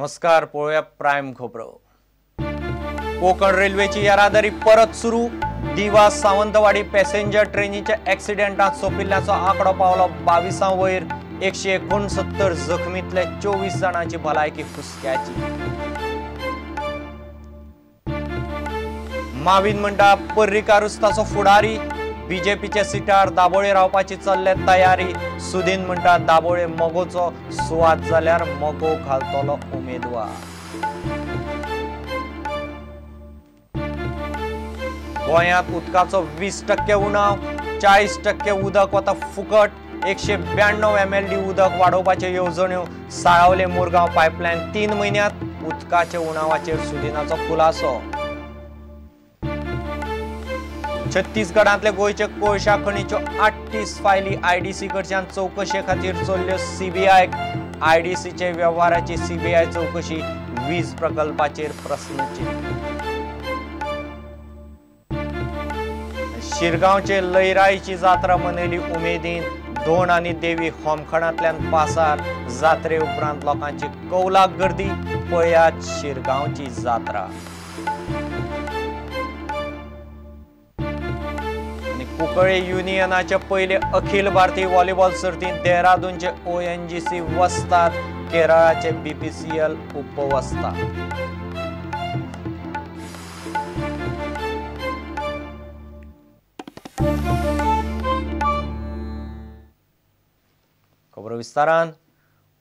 नमस्कार, पळोवया प्रायम खबरो। कोकण रेल्वेची येरादारी परत सुरू। दिवा सावंतवाडी पॅसेंजर ट्रेनीच्या ॲक्सिडेंटात सोंपिल्ल्याचो आंकडो पावलो 22 वयर। 169 जखमींतले 24 जाणांची भलायकी हुस्क्याची। माविन म्हणटा पर्रीकारूच ताचो फुडारी, बीजेपीच्या सिटार दाबोळे रावपाची चल्ले तयारी। सुदीन म्हणटा दाबोळे मगोचो सुवात जाल्यार मगो घालतलो उमेदवार। गोंयांत उदकाचो 20% उणाव, 40% उदक वता फुकट। 192 MLD उदक वाडोवपाच्यो येवजण्यो। साळावले मुरगांव पायपलायन 3 म्हयन्यांत। उदकाच्या उणावाचेर सुदिनाचो खुलासो। छत्तीसगडांतले गोंयचे कोळशा खणीच्यो 38 फायली आयडीसी कडच्यान चवकशे खातीर चल्ल्यो सीबीआयक। आयडीसीचे वेव्हाराची सीबीआय चवकशी, वीज प्रकल्पाचेर प्रस्नचिन्ह। शिरगांवचे लयराईची जात्रा मनयली उमेदीन। धोण आनी देवी होमखणांतल्यान पासार। जात्रे उपरांत लोकांची कौलाक गर्दी। पळयात शिरगांवची जात्रा। कुंकळे युनियनाचे पहिले अखिल भारतीय व्हॉलीबॉल सर्तींत देहरादूनचे ONGC वस्ताद, केरळाचे BPCL उपवस्ताद। खबरो विस्तारान।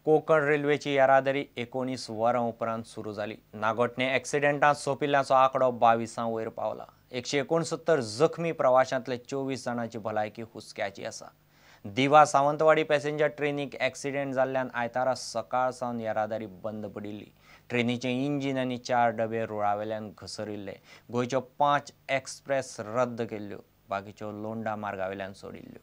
कोकण रेल्वेची येरादारी 19 वरां उपरांत सुरू जाली। नागोटणे ॲक्सिडेंटांत सोंपिल्ल्याचो आंकडो 22 वयर पावला। 169 जखमी प्रवाशांतले 24 जाणांची भलायकी हुस्क्याची आसा। दिवा सावंतवाडी पॅसेंजर ट्रेनीक ॲक्सिडेंट जाल्ल्यान आयतारा सकाळ सावन येरादारी बंद पडिल्ली। ट्रेनीचें इंजीन आनी 4 डबे रुळावेल्यान घसरिल्ले। गोंयच्यो 5 एक्सप्रेस रद्द केल्ल्यो, बाकीच्यो लोंडा मार्गावेल्यान सोडिल्ल्यो।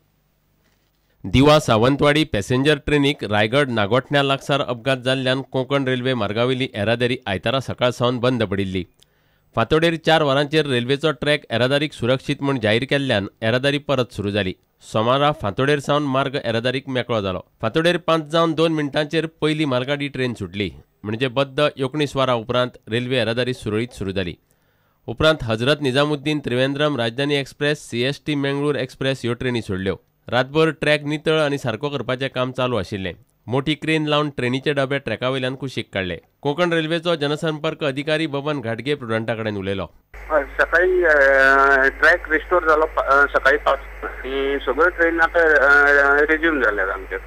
दिवा सावंतवाडी पॅसेंजर ट्रेनीक रायगड नागोठण्या लागसार अपघात जाल्ल्यान कोंकण रेल्वे मार्गावेली येरादारी आयतारा सकाळ सावन बंद पडिल्ली। फांतोडेर 4 वरांचेर रेल्वेचो ट्रॅक येरादारीक सुरक्षीत म्हूण जाहीर केल्ल्यान येरादारी परत सुरू जाली। सोमारा फांतोडेर सावन मार्ग येरादारीक मेकळो जालो। फांतोडेर 5:02 पयली मालगाडी ट्रेन सुटली, म्हणजे बद्द 19 वरां उपरांत रेल्वे येरादारी सुरळीत सुरू जाली। उपरांत Hazrat Nizamuddin Trivandrum Rajdhani express, CST Mangalore express ह्यो ट्रेनी सोडल्यो। रातभर ट्रॅक नितळ आनी सारको करपाचें काम चालू आशिल्लें। मोठी क्रेन लावन ट्रेनीचे डबे ट्रॅका वयल्यान कुशीक काडले। कोंकण रेल्वेचो जनसंपर्क अधिकारी बबन घाटगे प्रुडंटा कडेन उलयलो। सकाळी ट्रॅक रिस्टोर जालो सकाळी 5 आनी सगळ्यो ट्रेन आतां रिज्यूम जाल्यात आमच्यो।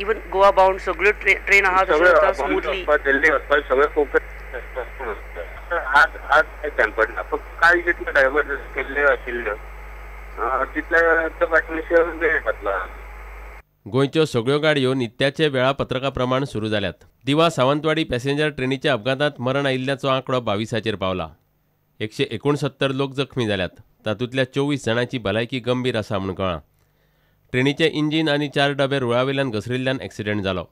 इवन गोवा बाउंड सगळ्यो ट्रेन आहा स्मूथली दिल्ली वचपाक सगळे कोंकण आज आज कांय पडना, फक्त कांय जितले ड्रायव्हर केल्ल्यो आशिल्ल्यो तितले वेळ घातला। गोंयच्यो सगळ्यो गाडयो नित्याचे वेळापत्रका प्रमाण सुरू जाल्यात। दिवा सावंतवाडी पॅसेंजर ट्रेनीच्या अपघातांत मरण आयिल्ल्याचो आंकडो 22 पावला। 169 लोक जखमी जाल्यात, तातूंतल्या 24 जाणांची भलायकी गंभीर आसा म्हूण कळ्ळां। ट्रेनीचें इंजीन आनी 4 डबे रुळावेल्यान घसरिल्ल्यान ॲक्सिडेंट जालो।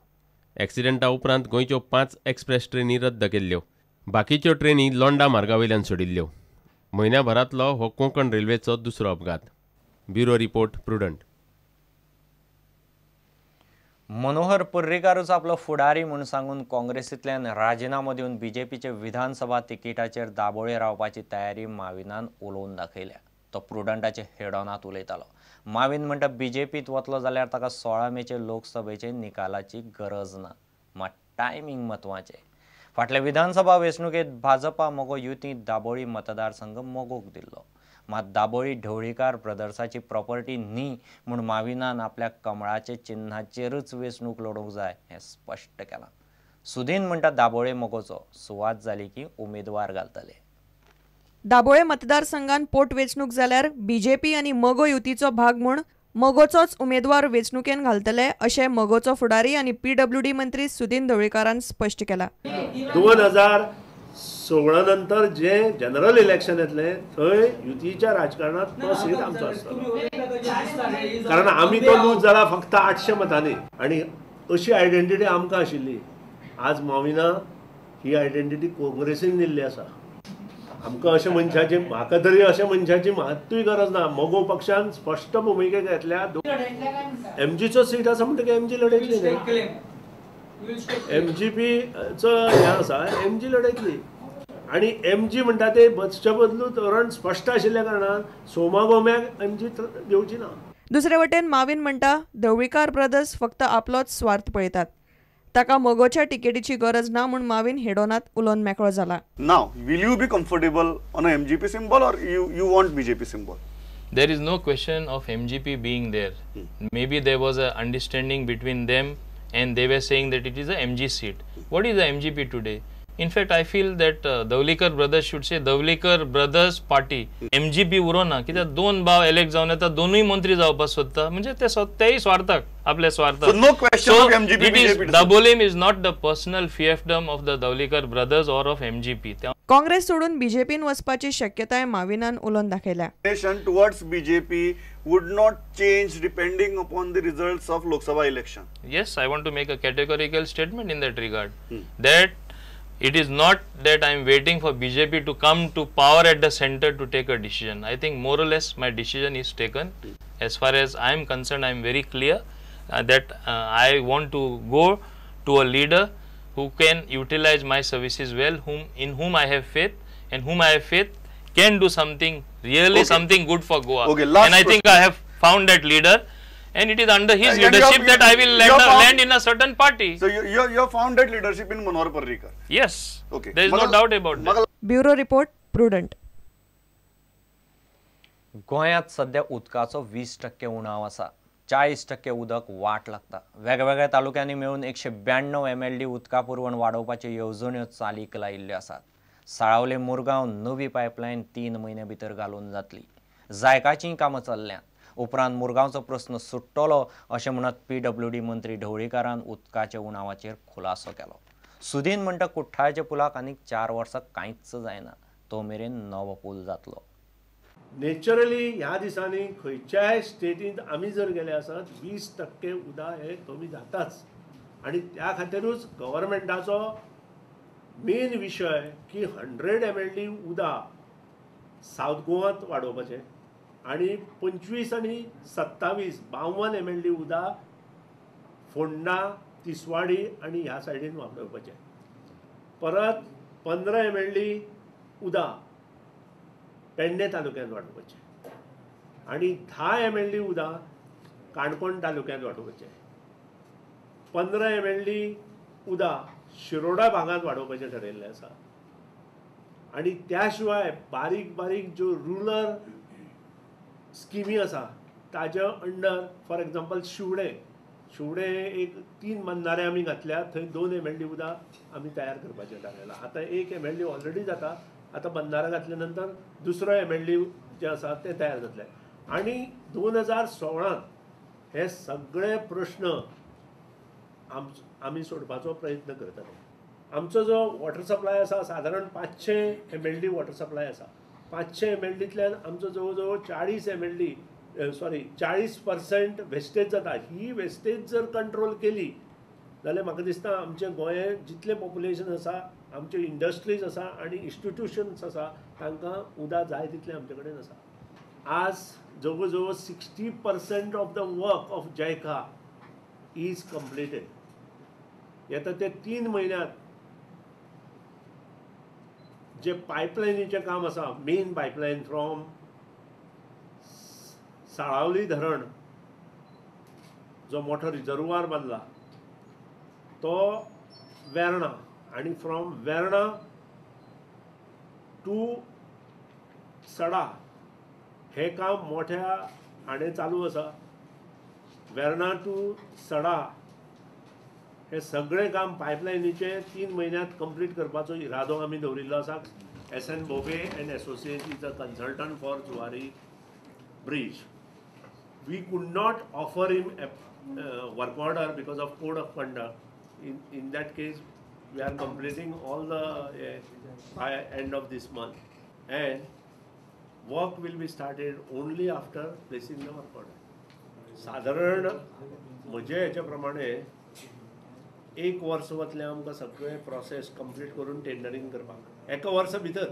ॲक्सिडेंटा उपरांत गोंयच्यो 5 एक्सप्रेस ट्रेनी रद्द केल्ल्यो, बाकीच्यो ट्रेनी लोंडा मार्गावेल्यान सोडिल्ल्यो। म्हयन्याभरांतलो हो कोंकण रेल्वेचो दुसरो अपघात। Bureau report, Prudent. Manohar पर्रीकारूच आपलो फुडारी म्हूण सांगून काँग्रेसींतल्यान राजिनामो दिवन बीजेपीचे विधानसभा तिकिटाचेर दाबोळे रावपाची तयारी माविनान उलोवन दाखयल्या। तो प्रुडंटाचे हेडॉनांत उलयतालो। माविन म्हणटा बीजेपीत वतलो जाल्यार ताका 16 मेचे लोकसभेचे निकालाची गरज ना, मात टायमींग म्हत्वाचें। फाटल्या विधानसभा वेंचणुकेंत भाजपा मगो युतींत दाबोळी मतदारसंघ मगोक दिल्लो, मात दाबोळी ढवळीकार ब्रदर्साची प्रॉपर्टी न्ही म्हूण माविनान आपल्या कमळाचे चिन्हाचेरच वेंचणूक लडोवंक जाय हें स्पश्ट केलां। सुदीन म्हणटा दाबोळे मगोचो सुवात जाली की उमेदवार घालतले। दाबोळे मतदारसंघान पोटवेंचणूक जाल्यार बीजेपी आनी मगो युतीचो भाग म्हूण मगोचोच उमेदवार वेंचणुकेन घालतले अशें मगोचो फुडारी आनी PWD मंत्री सुदीन ढवळीकारान स्पश्ट केलां। 2016 नंतर जे जनरल इलेक्शन येतले थंय युतीच्या राजकारणात तो सीट आमचो आसतलो, कारण आमी तो लूज जाला फक्त 800 मतांनी आनी अशी आयडेंटिटी आमकां आशिल्ली। आज माविना ही आयडेंटिटी काँग्रेसीन दिल्ली आसा। आमकां अशें मनशाची, म्हाका तरी अशें मनशाची मात्तूय गरज ना। मगो पक्षान स्पश्ट भुमिका घेतल्या। एमजीचो सीट आसा म्हणटकीर एमजी लडयतली न्ही। एमजीपीचो हें आसा, एमजी लडयतली. आनी एमजी म्हणटा ते बदचे बदलू धोरण स्पश्ट आशिल्ल्या कारणान सोमा गोम्याक एमजी दिवची ना. दुसरे वटेन माविन म्हणटा ढवळीकार ब्रदर्स फक्त आपलोच स्वार्थ पळयतात, ताका मगोच्या तिकेटीची गरज ना म्हूण माविन हेडोनात उलोवन मेकळो जाला. Now will you be comfortable on a MGP symbol or you want BJP symbol? There is no question of MGP being there. Maybe there was a understanding between them and they were saying that it is a MG seat. What is the MGP today? In fact, I feel that Dhavalikar brothers should say Dhavalikar brothers party. MGP उरोना कित्याक दोन भाव elect जावन येता, दोनूय मंत्री जावपाक सोदता, म्हणजे ते तेय स्वार्थाक आपल्या स्वार्थाक. So no question of MGP BJP. Dabolim is not the personal fiefdom of the Dhavalikar brothers or of MGP. Congress सोडून बीजेपीन वचपाची शक्यताय माविनान उलोवन दाखयल्या. Towards BJP would not change depending upon the results of Lok Sabha election. Yes, I want to make a categorical statement in that regard. That it is not that I am waiting for BJP to come to power at the center to take a decision. I think more or less my decision is taken. As far as I am concerned, I am very clear that I want to go to a leader who can utilize my services well, in whom I have faith, and whom I have faith can do something really, okay, something good for Goa. Okay, and I think I have found that leader. And it is under his leadership that I will land in a certain party. So you have found that leadership in Manohar Parrikar? Yes. Okay. There is no doubt about that. Bureau Report, Prudent. गोंयांत सध्या उदकाचो 20% उणाव आसा. 40% उदक वाट लागता. वेगवेगळ्या तालुक्यांनी मेळून 192 MLD उदका पुरवण वाडोवपाच्यो येवजण्यो चालीक लायिल्ल्यो आसात. साळावले मुरगांव नवी पायपलायन 3 म्हयन्या भितर घालून जातली. जायकाचीं कामां चल्ल्यांत. उपरांत मुरगांवचो प्रस्न सुट्टलो अशें म्हणत PWD मंत्री ढवळीकारान उदकाच्या उणावाचेर खुलासो केलो. सुदीन म्हणटा कुठ्ठाळच्या पुलाक आनीक 4 वर्सां कांयच जायना, तो मेरेन नवो पूल जातलो. नेचरली ह्या दिसांनी खंयच्याय स्टेटींत आमी जर गेले आसत 20% उदक हे कमी जाताच. आनी त्या खातीरूच गव्हर्मेंटाचो मेन विशय की 100 MLD उदक सावथ गोवांत वाडोवपाचें आनी 25 आनी 27 52 MLD उदक फोंडा, तिसवाडी आनी ह्या सायडीन वापरपाचें. परत 15 MLD उदक पेडणे तालुक्यांत वाडोवपाचें आनी 10 MLD उदक काणकोण तालुक्यांत वाडोवपाचें. 15 MLD उदक शिरोडा भागांत वाडोवपाचें ठरयल्लें आसा. आनी त्या शिवाय बारीक बारीक ज्यो रुरल स्किमी आसा ताज्या under, for example Shivade, Shivade एक 3 बंधारे आमी घातल्या, थंय 2 MLD उदक आमी तयार करपाचें थारायलां. आतां 1 MLD already जाता, आतां बंधारा घातल्या नंतर दुसरो MLD जे आसा ते तयार जातले. आनी 2016 हे सगळे प्रश्न आमी सोडपाचो प्रयत्न करतले. आमचो जो वॉटर सप्लाय आसा सादारण 500 MLD water supply आसा. 500 MLDतल्यान आमचो जवळ जवळ 40% वेस्टेज जाता. ही वेस्टेज जर कंट्रोल केली जाल्यार म्हाका दिसता आमचें गोंय जितलें पॉप्युलेशन आसा, आमच्यो इंडस्ट्रीज आसा आनी इन्स्टिट्युशन्स आसा तांकां उदक जाय तितलें आमचे कडेन आसा. आज जवळ जवळ 60% of the work of JICA is completed. येता ते 3 म्हयन्यांत जे पायपलायनीचें काम आसा, मेन पायपलायन फ्रॉम साळावली धरण जो मोठो रिजर्वार बांदला तो वेर्णा, आनी फ्रॉम वेर्णा टू सडा हे काम मोठ्या हाणें चालू आसा. वेर्णा टू सडा हे सगळें काम पायपलायनीचें 3 म्हयन्यांत कंप्लीट करपाचो इरादो आमी दवरिल्लो आसा. SN Bhobe and associate is a consultant for Zuari bridge. We could not offer him work order because of code of conduct. In that case we are completing all the by end of this month and work will be started only after placing the work order. सादारण म्हजे हेच्या प्रमाणे 1 वर्स वतलें आमकां सगळें process complete करून टेंडरींग करपाक, 1 वर्सा भितर,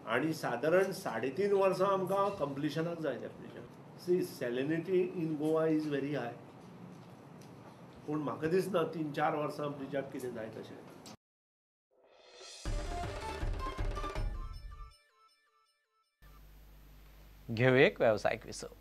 आनी सादारण 3.5 वर्सां आमकां कंप्लिशनाक जाय definition. See, salinity in Goa is very high. पूण म्हाका दिसना 3-4 वर्सां ब्रिजाक कितें जायत अशें. घेवया एक वेवसायीक विसव.